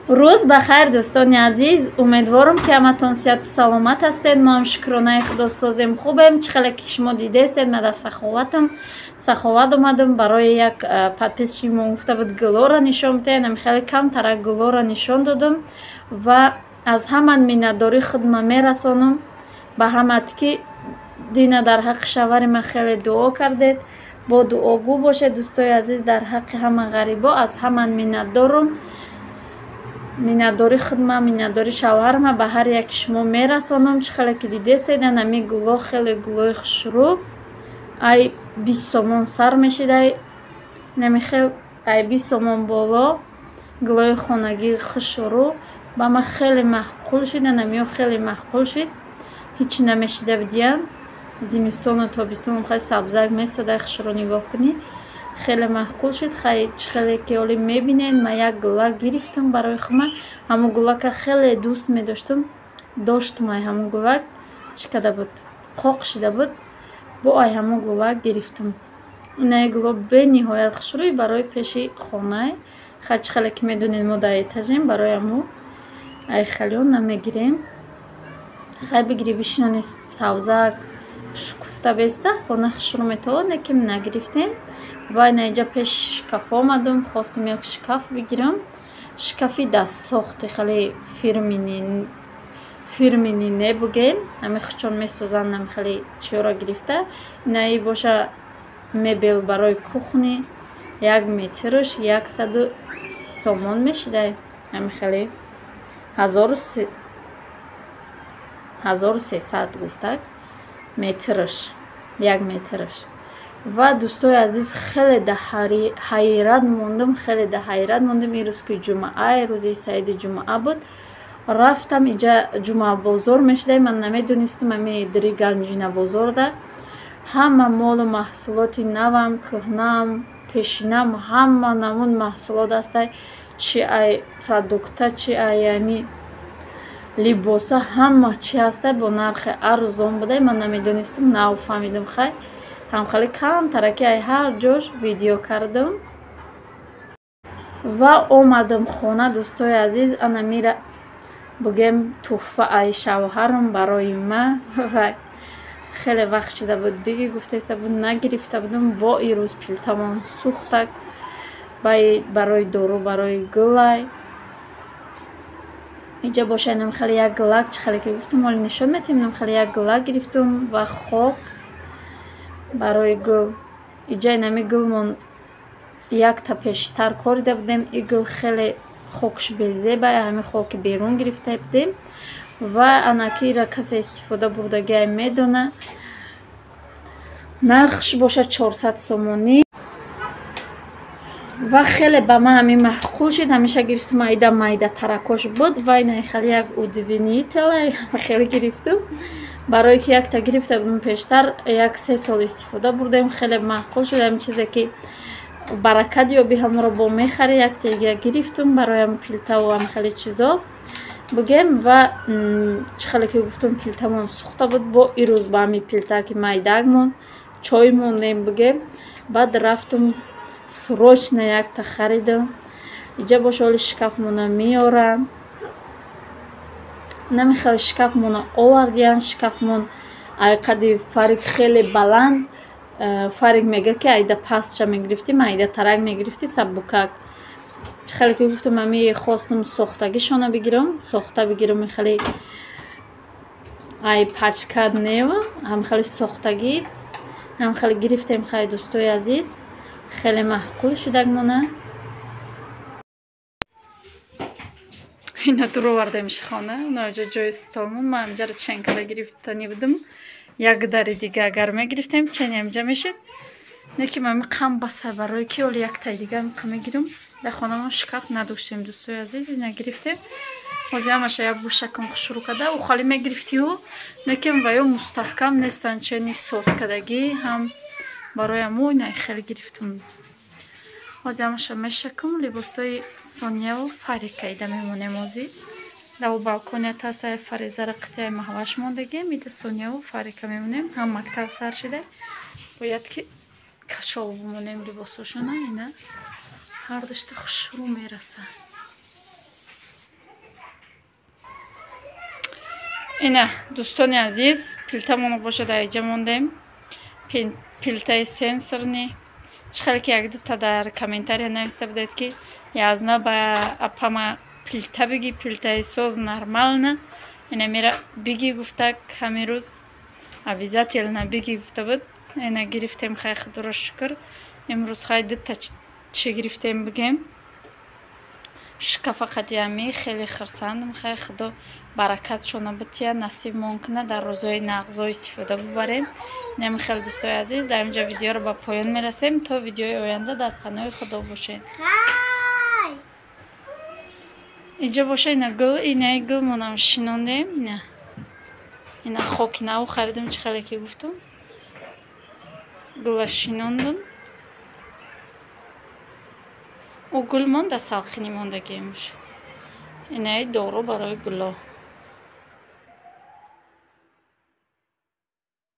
Рӯз ба хайр, дӯстони азиз. Умедворам, ки ҳаматон сиҳату саломат ҳастед. Мо ҳам, шукронаи Худо, созем, хубем. Чӣ хеле ки шумо дидестед, ман дар Саховатам, Саховат омадам барои як подписчик мо гуфта буд, гулоро нишон бидиҳед. Ами хеле камтара гулоро нишон додам ва аз ҳама миннатдории худма мерасонам ба ҳамат, ки дина дар ҳаққи шавҳари ман хеле дуо кардед. Бо дуогӯ бошед, дӯстои азиз, дар ҳаққи ҳама ғарибо. Аз ҳама миннатдорам. Миннатдории худма, миннатдории шавҳарма ба ҳар яки шумо мерасонам. Чӣ хеле ки дидестед, ами гуло хеле гулои хушрӯ, ай 20 сомон сар мешидай, намихел ай 20 сомон боло. Гулои хонагии хушрӯ ба ман хеле маъқул шуд. Анамиё хеле маъқул шуд, ҳичи намешида бидиян. Зимистону тобистону хеле сабзак месодай, хушрӯ нигоҳ кунӣ, хеле маъқул шуд. Хай, чӣ хеле ки ҳоле мебинед, ман як гулак гирифтам барои худма. Ҳамун гулака хеле дӯст медоштам, доштум. Ай ҳамун гулак чӣ када буд, қоқ шида буд, бо ай ҳамун гулак гирифтам. Инаи гуло бениҳоят хушрӯй, барои пеши хонай. Хай, чӣ хеле ки медонед, мо дар этажем, барои ҳамун ай халиён намегирем. Хай, бигирӣ, бишинони, сабзак шукуфта беста, хона хушрӯ метавонад, лекин нагирифтем. Ва ина инҷа пеш шкаф омадам, хостум як шкаф бигирам, шкафи дастсохти, хеле фирменный не бугем, ҳами хучон месозанд, ҳами хеле чиёро гирифта. Инаи боша мебел барои кухни, 1 метрш 130 сомон мешидай, ҳами хеле 1300 гуфтак метрш, 1 метрш. Ва, дӯстои азиз, хеле да ҳайрат мондам, хеле да ҳайрат мондам. Ин рӯз ки ҷумъа, рӯзи саиди ҷумъа буд, рафтам, иҷа ҷумъабозор мешудай, ман намедонистам. Ами дири Ганҷина бозорда ҳама молу маҳсулоти навам, кӯҳнаам, пешинам, ҳама намуд маҳсулот ҳастай, чи ай продукта, чи ай ами либоса, ҳама чи ҳастай, бо нархи арзон будай. Ман намедонистам, нав фаҳмидам. Хай, ҳамхеле камтараки ай ҳар ҷош видео кардам ва омадам хона. Дӯстои азиз, ана мира бугем, туҳфа ай шавҳарам барои ма. Ва хеле вақт шида буд, биги гуфтаиста буд, нагирифта будам. Бо ирӯз пилтамон сӯхтак, барои дору, барои гулай. Инҷа боша инам хеле як гулак, чӣ хеле ки гуфтам, ҳоли нишон метиҳем. Инам хеле як гулак гирифтум ва хок барои гул. Иҷа инами гулмон якта пештар корида будем. И гул хеле хокш безеба, ҳами хоки берун гирифта будем. Ва анаки ира касе истифода бурдагиай медона. Нархш боша 400 сомонӣ. Ва хеле ба ман ҳамин маъқул шуд, ҳамеша гирифтум. Айда майда таракош буд. Ва ина хеле як удлинитель хеле гирифтум, барое ки якта гирифта будум пештар, як се сол истифода бурдем, хеле маъқул шуд. Ҳамин чизе ки баракат ёби, ҳамонро бо мехарӣ. Яктега гирифтум барои ҳам пилтаву ҳам хеле чизо бугем. Ва чӣ хеле ки гуфтум, пилтамон сӯхта буд, бо ирӯз ба ҳамин пилта ки майдакмон чой мондем бугем. Баъд рафтум, срочно якта харидам. Иҷа боша ҳоли шкафмона меорам. Намехел шкафмона овардиян. Шкафмон ай қади Фарик хеле баланд. Фарик мега, ки айда пастша мегирифтӣ, майда тарак мегирифтӣ, сабукак. Чӣ хеле ки гуфтам, ами хостум сохтагишона бигирам, сохта бигирам, хеле ай пачка нев, ҳам хеле сохтагӣ, ҳам хеле гирифтем. Хай, дӯстои азиз, хеле маъқул шудагмона. Ина дур овардемиш хона, унаҷо ҷои столмон. Ман ҳамҷаро чен када гирифтани будам, як дари дига агар мегирифтем, чени ҳамҷа мешид. Неки мами қам баса, барои ки оли яктаи дига қа мегирам. Дар хонамон шкаф надоштем, дӯстои азиз, ина гирифтем. Ҳозир ҳамаша як бушакам хушрӯ када. Ухали мегирифтиҳу, лекин ва ё мустаҳкам нестанд, чени созкадагӣ ҳам. Барои ҳамо ина хеле гирифтум. Ҳозир ҳамаша мешакам. Либосҳои Сонияву Фарика ида мемонем. Ҳозир дар балконият ҳаст, Фаризара қитъаи маҳваш мондагием, ида Сонияву Фарика мемонем. Ҳам мактаб сар шида, бояд ки кашол бимонем либосҳошона. Ина ҳардушта хушрӯ мерасад. Ина дӯстони азиз, плитамонро бошад айҷа мондем. Плитаи сенсорный. Чӣ хеле ки якдута дар комментария нависта будед, ки язна ба апама плита биги, плитаи соз нормально. Ина мера биги гуфта, ҳамин рӯз обязательно биги гуфта буд. Ина гирифтем, хай худоро шукр. Имрӯз хай дута чӣ гирифтем бигем. Шкафа қати хеле хурсандам. Хай худо баракатшона бития, насибмон кунад, дар рӯзҳои нағзо истифода бубарем. Инами хеле дӯстои азиз, дар инҷо видеоро ба поён мерасем. То видеои оянда дар паноҳи худо бошед. Инҷо боша ина гул, инаи гулмонам шинондем. Ина ина хоки нав харидем, чӣ хеле ки гуфтам. Гула шинондам. Ӯ гул монда, салқинӣ мондагиемуш. Инаи дору барои гуло.